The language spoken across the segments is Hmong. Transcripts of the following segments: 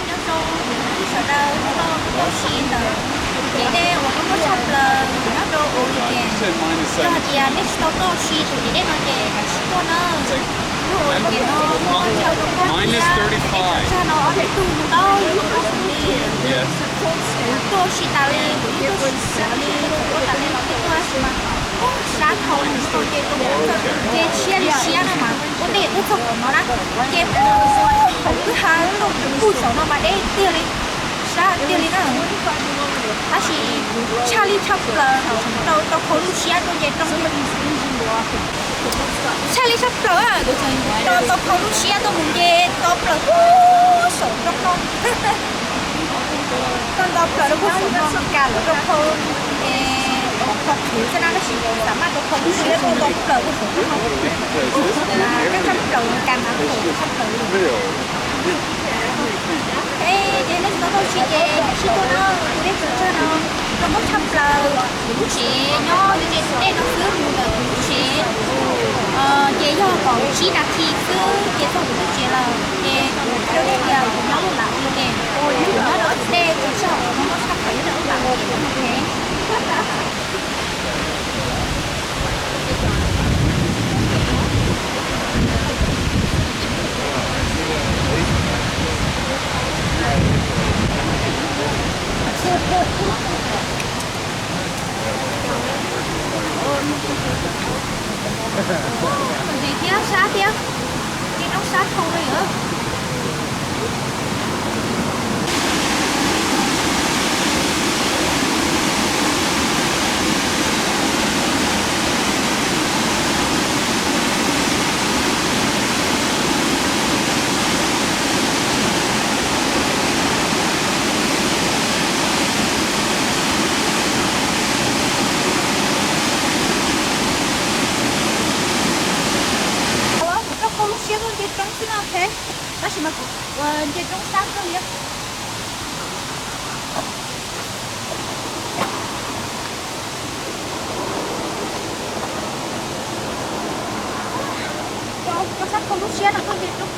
Nyob zoo sawv daws, hnub no kuv tuaj si ntawm kev dej uas loj loj tshaj plaws nyob rau Uligan. Yog hais tias nej tsis tau tuaj si tus kev dej no ces kav tsij tuaj na. Lub Uligan no muaj chaw zoo nkauj thiab, teb chaws no ob peb tug ntau yam li. Kuv tuaj si tas li, kuv yeej tuaj si xav li, kuv tuaj tas li los twb tuaj tab sis mas sab dhau lawm ces tus mus txog ces siab li siab no mas ua ntej tuaj txog qhov no na, ces pom kwj ha tuaj puag saum no mas deb tiag li, sab tiag li na. Tab sis tshaj li tshaj plaws, rau tau khau lub siab tuaj nce roob thiab. Tshaj li tshaj plaws, rau tau khau lub siab tuaj mus nce tau plaws puag saum roob no. Tuaj nto plaws rau puag saum no Meskas lawv rau khau, khau qhwv xwb na, tab sis xav maj rau khau lub siab tuaj nto plaws puag saum roob no. Mas tshaj plaws Meskas mas khau tshaj plaws li. Ces nej tsis tau tuaj si ces kav tsij tuaj na, tus dej tsaws tsag no zoo nkauj tshaj plaws. Kuv lub tsev nyob ze ze tus dej no xwb, mus ntawm kuv lub tsev ces yog kaum tsib nas this xwb ces txog kuv lub tsev lawm. Ces kuv qhia nej tias kuv nyob lub lav Uligan, kuv nyob rau tus dej tsaws tsag uas zoo nkauj tshaj plaws nyob rau lub lav Uligan no. Ntxim thiab sab thiab, nce roob sab dhau li os. Kuv rau khau lub siab tuaj nce roob xwb na, ok. Tab sis mas kuv nce roob sab kawg li. Rau sab khau lub siab no tuaj nce roob.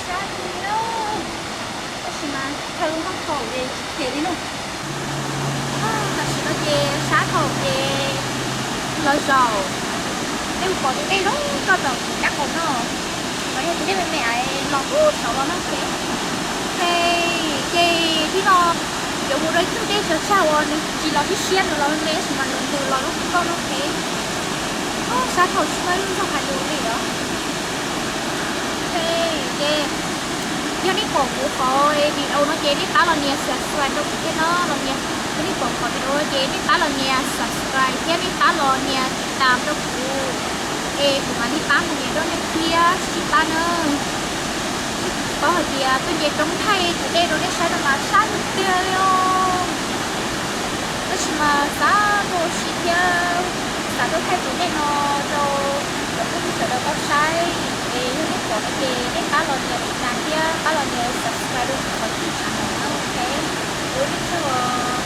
Sab kawg li na. Tab sis mas chaw zoo nkauj thaum ces tsis phem li no. Tam sim no ces sab thaum ces los zaum, nej mus pom tus dej zoo nkauj tom kuv kab qaum no. Qhov yog tus dej me me los puag saud los no, ok. Ces tib no yuav mus rau ib tug dej tsaws tsag uas nws tsis los siab siab, nws los me me tab sis mas nws ntws los zoo nkauj no, ok. Sab thaum tsis muaj ib lub zog hais lus li os. Ok, ces yog nej pom kuv qhov video no ces nej pab los nias subscribe rau kuv thiab no los nias. Yog nej pom qhov video no ces nej pab los nias subscribe thiab nej pab los nias tiv tam rau kuv es kuv mam li pab mus nias rau nej thiab, sib pab na. Paub hais tias tuaj nce roob thaij tus dej rau nej saib no mas sab tiag tiag li os. Tab sis mas xav tuaj ua si thiab xav tuaj thaij tus dej no rau cov phooj ywg sawv daws tau saib. Es yog nej pom no ces nej pab los nias tiv tam thiab pab los nias subscribe rau kuv qhov YouTube channel na, ok. Ua nej tsaug os.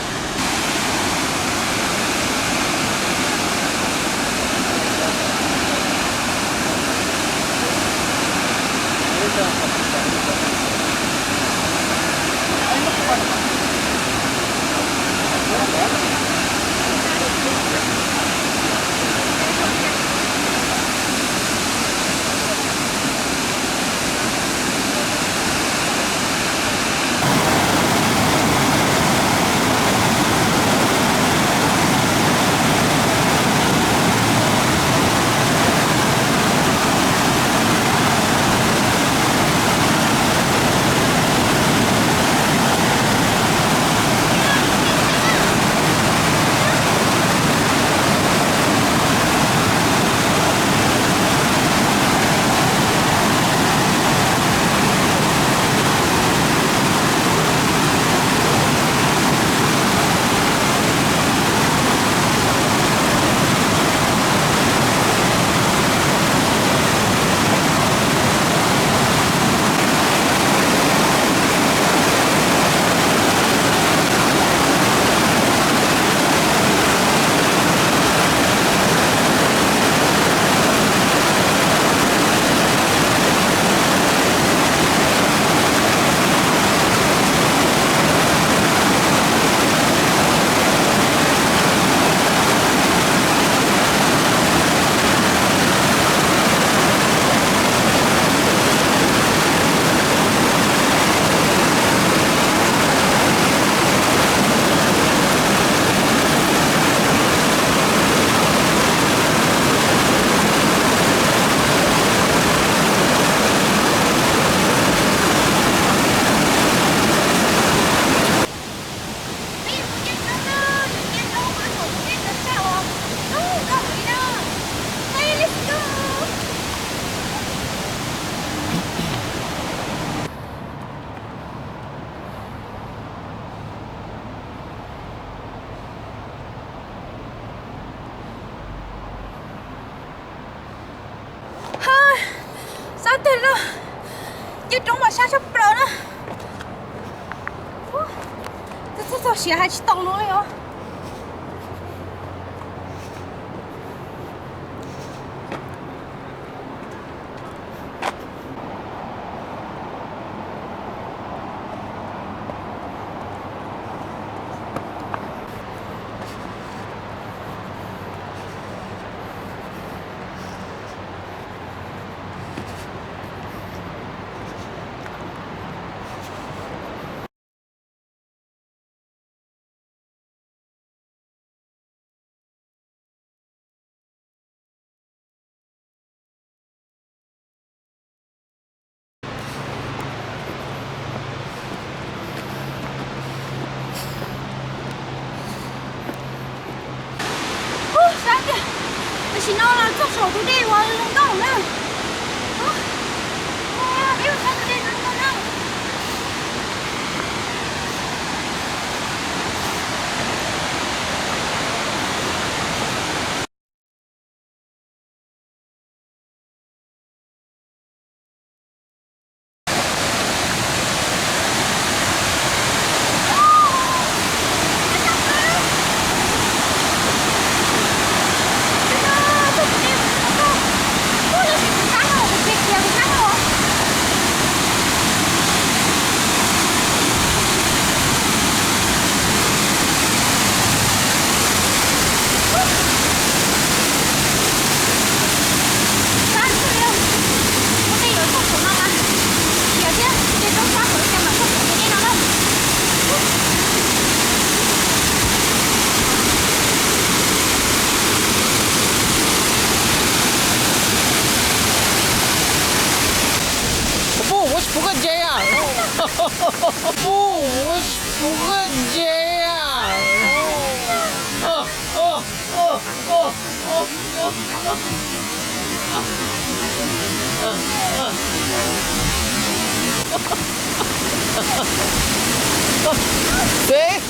Sab tshaj plaws na. Txog txog siav hais tsis tau no li os. Ub, sab tiag. Tam sim no los txog saum tus dej uas zoo nkauj na. Ub, peb mus saib tus dej zoo nkauj na. Ua puj, ua tsis pum koj ntse a. Ua puj, ua tsis pum koj ntse a. Xev.